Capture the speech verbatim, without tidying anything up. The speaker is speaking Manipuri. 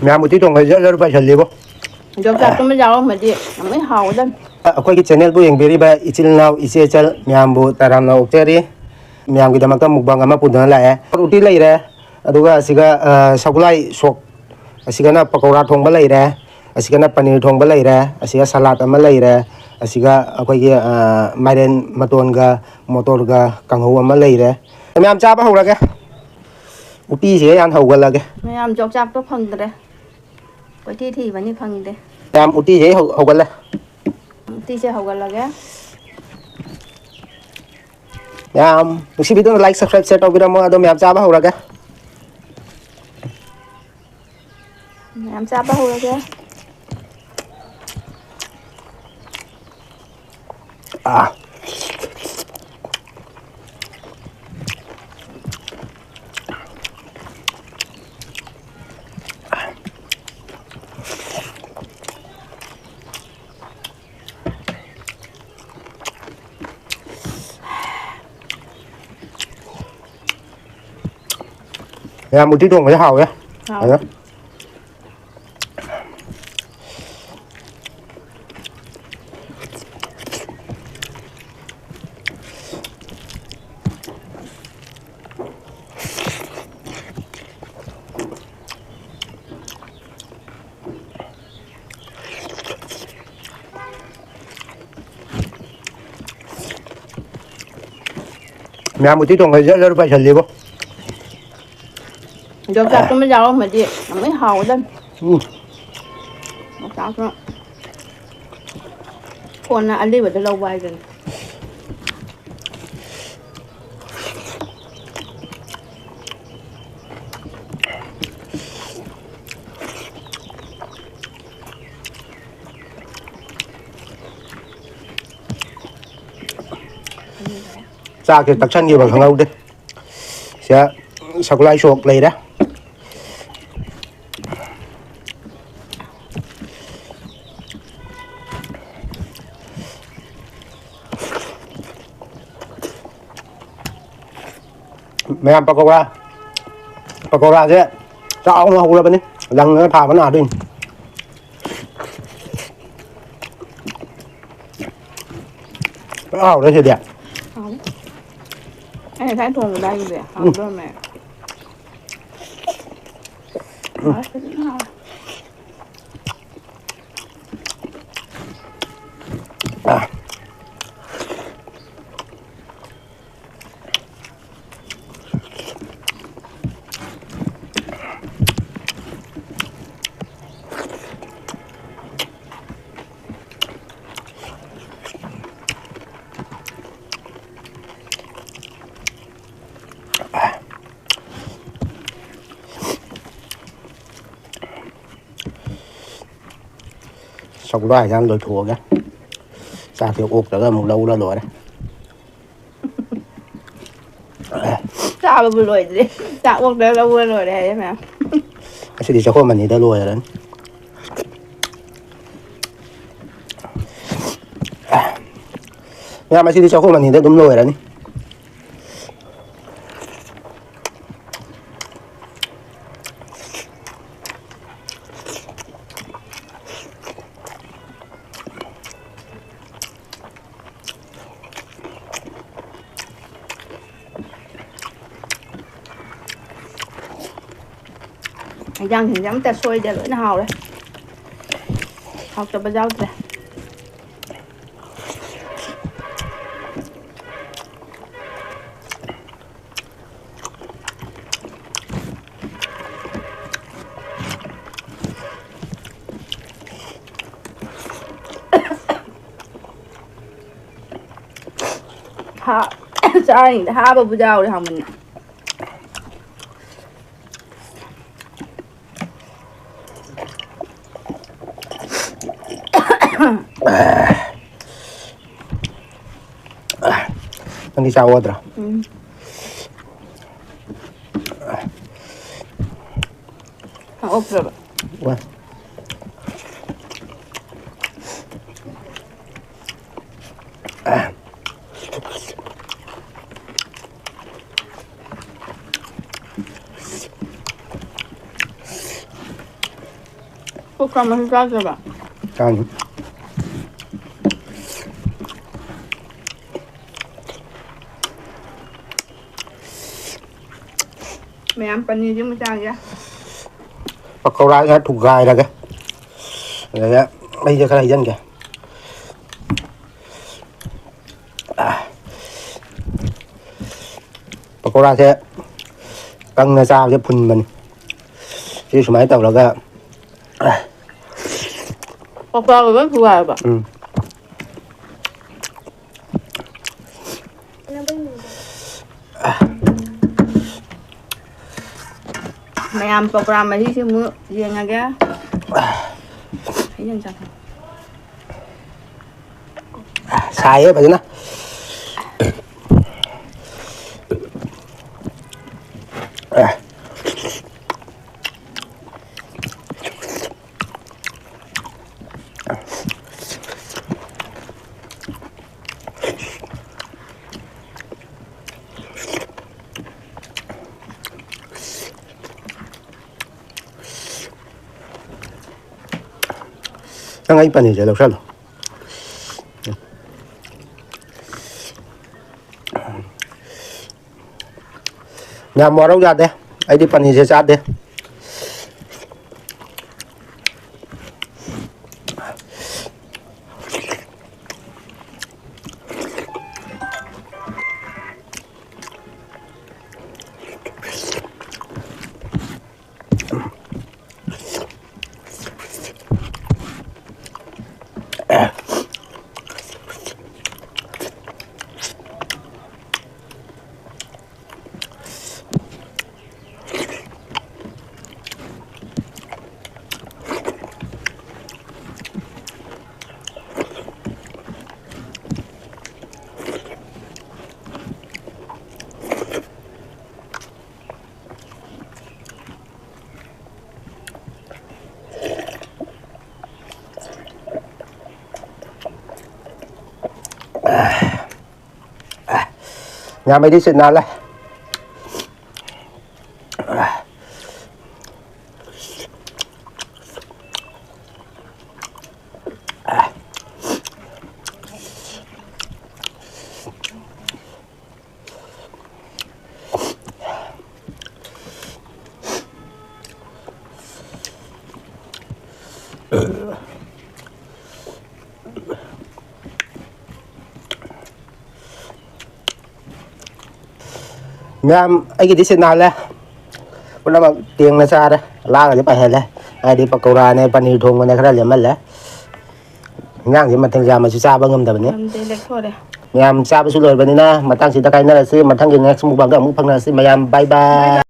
ꯃꯌꯥꯝ ꯎꯇꯤ ꯊꯣꯡꯕ ꯖꯔ ꯖꯔ ꯄꯥꯏꯁꯜꯂꯤꯕꯣ꯫ ꯌꯣꯡꯆꯥꯛꯇꯨꯃ ꯌꯥꯎꯔꯝꯃꯗꯤ ꯌꯥꯝ ꯍꯥꯎꯒꯗꯝ꯫ ꯑꯩꯈꯣꯏꯒꯤ channelꯕꯨ ꯌꯦꯡꯕꯤꯔꯤꯕ ꯏꯆꯤꯜ ꯏꯅꯥꯎ, ꯏꯆꯦ ꯏꯆꯜ ꯃꯌꯥꯝꯕꯨ ꯇꯔꯥꯝꯅ ꯑꯣꯛꯆꯔꯤ꯫ ꯃꯌꯥꯝꯒꯤꯗꯃꯛꯇ mukbang ꯑꯃ ꯄꯨꯗꯨꯅ ꯂꯥꯛꯑꯦ꯫ ꯎꯇꯤ ꯂꯩꯔꯦ, ꯑꯗꯨꯒ ꯑꯁꯤꯒ, ꯑ, ꯁꯒꯣꯜꯍꯋꯥꯏ ꯁꯣꯛ, ꯑꯁꯤꯒꯅ ꯄꯀꯧꯔꯥ ꯊꯣꯡꯕ ꯂꯩꯔꯦ, ꯑꯁꯤꯒꯅ ꯄꯅꯤꯔ ꯊꯣꯡꯕ ꯂꯩꯔꯦ, ꯑꯁꯤꯒ salad ꯑꯃ ꯂꯩꯔꯦ, ꯑꯁꯤꯒ ꯑꯩꯈꯣꯏꯒꯤ, ꯑ, ꯃꯥꯏꯔꯦꯟ ꯃꯇꯣꯟꯒ ꯃꯣꯇꯣꯔꯒ ꯀꯥꯡꯍꯧ ꯑꯃ ꯂꯩꯔꯦ꯫ ꯃꯌꯥꯝ ꯆꯥꯕ ꯍꯧꯔꯒꯦ꯫ ꯎꯇꯤꯁꯦ ꯌꯥꯝ ꯍꯧꯒꯠꯂꯒꯦ꯫ ꯃꯌꯥꯝ ꯌꯣꯡꯆꯥꯛꯇꯣ ꯐꯪꯗ꯭ꯔꯦ꯫ ꯀꯣꯏꯊꯤ ꯊꯤꯕꯅꯤ, ꯐꯪꯗꯦ꯫ ꯃꯌꯥꯝ ꯎꯇꯤꯁꯦ ꯍꯧ-, ꯍꯧꯒꯠꯂꯦ꯫ ꯎꯇꯤꯁꯦ ꯍꯧꯒꯠꯂꯒꯦ꯫ ꯃꯌꯥꯝ ꯅꯨꯡꯁꯤꯕꯤꯗꯨꯅ like, subscribe, share ꯇꯧꯕꯤꯔꯝꯃꯣ꯫ ꯑꯗꯣ ꯃꯌꯥꯝ ꯆꯥꯕ ꯍꯧꯔꯒꯦ꯫ ꯃꯌꯥꯝ ꯆꯥꯕ ꯍꯧꯔꯒꯦ꯫ ꯑꯥ꯫ ꯃꯌꯥꯝ ꯎꯇꯤ ꯊꯣꯡꯕꯁꯦ ꯍꯥꯎꯋꯦ꯫ ꯍꯥꯎꯋꯦ꯫ ꯑꯗ ꯃꯌꯥꯝ ꯎꯇꯤ ꯊꯣꯡꯕꯁꯦ ꯖꯔ ꯖꯔ ꯄꯥꯏꯁꯜꯂꯤꯕꯣ꯫ ꯌꯣꯡꯆꯥꯛꯇꯨꯃ ꯌꯥꯎꯔꯝꯃꯗꯤ ꯌꯥꯝ ꯍꯥꯎꯒꯗꯝ꯫ ꯎꯝ꯫ ꯌꯣꯡꯆꯥꯛꯇꯣ ꯀꯣꯟꯅ ꯑꯂꯤꯕꯗ ꯂꯧꯕ ꯍꯥꯏꯗꯨꯅꯤ꯫ ꯆꯥꯛꯁꯦ ꯇꯛꯁꯟꯈꯤꯕ ꯈꯪꯍꯧꯗꯦ꯫ ꯁꯤꯗ ꯁꯒꯣꯜꯍꯋꯥꯏ ꯁꯣꯛ ꯂꯩꯔꯦ꯫ ꯃꯌꯥꯝ ꯄꯀꯧꯔꯥ, ꯄꯀꯧꯔꯥꯁꯦ ꯆꯥꯎꯅ ꯍꯧꯔꯕꯅꯤ꯫ ꯂꯪꯉꯒ ꯊꯥꯕ ꯅꯥꯗꯣꯏꯅꯤ꯫ ꯂꯣꯏ ꯍꯥꯎꯔꯦ ꯁꯤꯗꯤ꯫ ꯍꯥꯎꯅꯤ꯫ ꯑꯩ ꯉꯁꯥꯏ ꯊꯣꯡꯕꯗꯥꯏꯗꯨꯗꯤ ꯎꯝ꯫ ꯍꯥꯎꯗꯧꯔꯝꯃꯦ꯫ ꯎꯝ꯫ ꯍꯥꯎꯔꯦ, ꯐꯖꯅ ꯍꯥꯎꯔꯦ꯫ ꯑꯥ꯫ ꯁꯒꯣꯜ ꯍꯋꯥꯏꯁꯦ ꯍꯥꯟꯅ ꯂꯣꯏꯊꯣꯛꯑꯒꯦ꯫ ꯆꯥꯛꯁꯦ ꯑꯣꯛꯇ꯭ꯔꯒ ꯑꯃꯨꯛ ꯂꯧꯔ ꯂꯣꯏꯔꯦ꯫ ꯆꯥꯕꯕꯨ ꯂꯣꯏꯗ꯭ꯔꯤ꯫ ꯆꯥꯛ ꯑꯣꯛꯇ꯭ꯔꯒ ꯂꯧꯔ ꯂꯣꯏꯔꯦ ꯍꯥꯏꯌꯦ ꯃꯌꯥꯝ꯫ ꯉꯁꯤꯗꯤ ꯆꯥꯛꯈꯣꯝ ꯑꯅꯤꯗ ꯂꯣꯏꯔꯅꯤ꯫ ꯃꯌꯥꯝ, ꯉꯁꯤꯗꯤ ꯆꯥꯛꯈꯣꯝ ꯑꯅꯤꯗ ꯑꯗꯨꯝ ꯂꯣꯏꯔꯅꯤ꯫ ꯏꯟꯖꯥꯡꯁꯤꯡꯁꯦ ꯑꯝꯇ ꯁꯣꯏꯗꯦ, ꯂꯣꯏꯅ ꯍꯥꯎꯔꯦ꯫ ꯍꯥꯎꯇꯕ ꯌꯥꯎꯗ꯭ꯔꯦ꯫ ꯍꯥ-, ꯆꯥꯔꯤꯉꯩꯗ ꯍꯥꯕꯕꯨ ꯌꯥꯎꯔꯦ, ꯍꯥꯎꯃꯟꯅ꯫ ꯅꯪꯗꯤ ꯆꯥꯎ ꯌꯥꯗ꯭ꯔꯥ? ꯎꯝ꯫ ꯑꯣꯛꯇ꯭ꯔꯕ? ꯋꯥ꯫ ꯀꯣꯛ ꯀꯥ ꯃꯍꯤ ꯆꯥꯗ꯭ꯔꯕ? ꯆꯥꯅꯤ꯫ ꯃꯌꯥꯝ ꯄꯅꯤꯔꯁꯦ ꯑꯃꯨꯛ ꯆꯥꯒꯦ꯫ ꯄꯀꯧꯔꯥꯁꯦ ꯈꯔ ꯊꯨꯒꯥꯏꯔꯒꯦ꯫ ꯑꯗꯨꯗ ꯃꯍꯤꯁꯦ ꯈꯔ ꯍꯩꯖꯤꯟꯒꯦ꯫ ꯄꯀꯧꯔꯥꯁꯦ ꯀꯪꯅ ꯆꯥꯕꯁꯦ ꯐꯨꯟꯕꯅꯤ꯫ ꯁꯤ ꯁꯨꯃꯥꯏꯅ ꯇꯧꯔꯒ ꯄꯀꯧꯔꯥꯒ ꯂꯣꯏ ꯊꯨꯒꯥꯏꯔꯕ? ꯎꯝ꯫ ꯃꯌꯥꯝ ꯄꯀꯧꯔꯥ ꯃꯍꯤꯁꯤ ꯑꯃꯨꯛ ꯌꯦꯡꯉꯒꯦ꯫ ꯍꯩꯖꯤꯟ ꯆꯥꯊꯣꯛ꯫ ꯁꯥꯏꯌꯦ ꯐꯖꯅ꯫ ꯅꯪ ꯑꯩ ꯄꯅꯤꯔꯁꯦ ꯂꯧꯁꯜꯂꯣ꯫ ꯌꯥꯝ ꯋꯥꯔꯧ ꯌꯥꯗꯦ꯫ ꯑꯩꯗꯤ ꯄꯅꯤꯔꯁꯦ ꯆꯥꯗꯦ꯫ ꯉꯥ ꯃꯩꯗꯤ ꯁꯤꯠ ꯅꯥꯜꯂꯦ꯫ ꯃꯌꯥꯝ, ꯑꯩꯒꯤꯗꯤ ꯁꯤꯠ ꯅꯥꯜꯂꯦ꯫ ꯄꯨꯝꯅꯃꯛ ꯇꯦꯡꯅ ꯆꯥꯔꯦ꯫ ꯂꯥꯡꯒꯗꯤ ꯄꯥꯏꯍꯜꯂꯦ꯫ ꯍꯥꯏꯗꯤ ꯄꯀꯧꯔꯥꯅꯦ, ꯄꯅꯤꯔ ꯊꯣꯡꯕꯅꯦ, ꯈꯔ ꯂꯦꯝꯍꯜꯂꯦ꯫ ꯏꯟꯖꯥꯡꯁꯦ ꯃꯊꯦꯜ ꯌꯥꯝꯃꯁꯨ ꯆꯥꯕ ꯉꯝꯗꯕꯅꯤ꯫ ꯉꯝꯗꯦ, ꯂꯦꯛꯊꯣꯔꯦ꯫ ꯃꯌꯥꯝ ꯆꯥꯕꯁꯨ ꯂꯣꯏꯔꯕꯅꯤꯅ ꯃꯇꯥꯡꯁꯤꯗ ꯀꯥꯏꯅꯔꯁꯤ꯫ ꯃꯊꯪꯒꯤ next mukbangꯗ ꯑꯃꯨꯛ ꯐꯪꯅꯔꯁꯤ꯫ ꯃꯌꯥꯝ bye bye꯫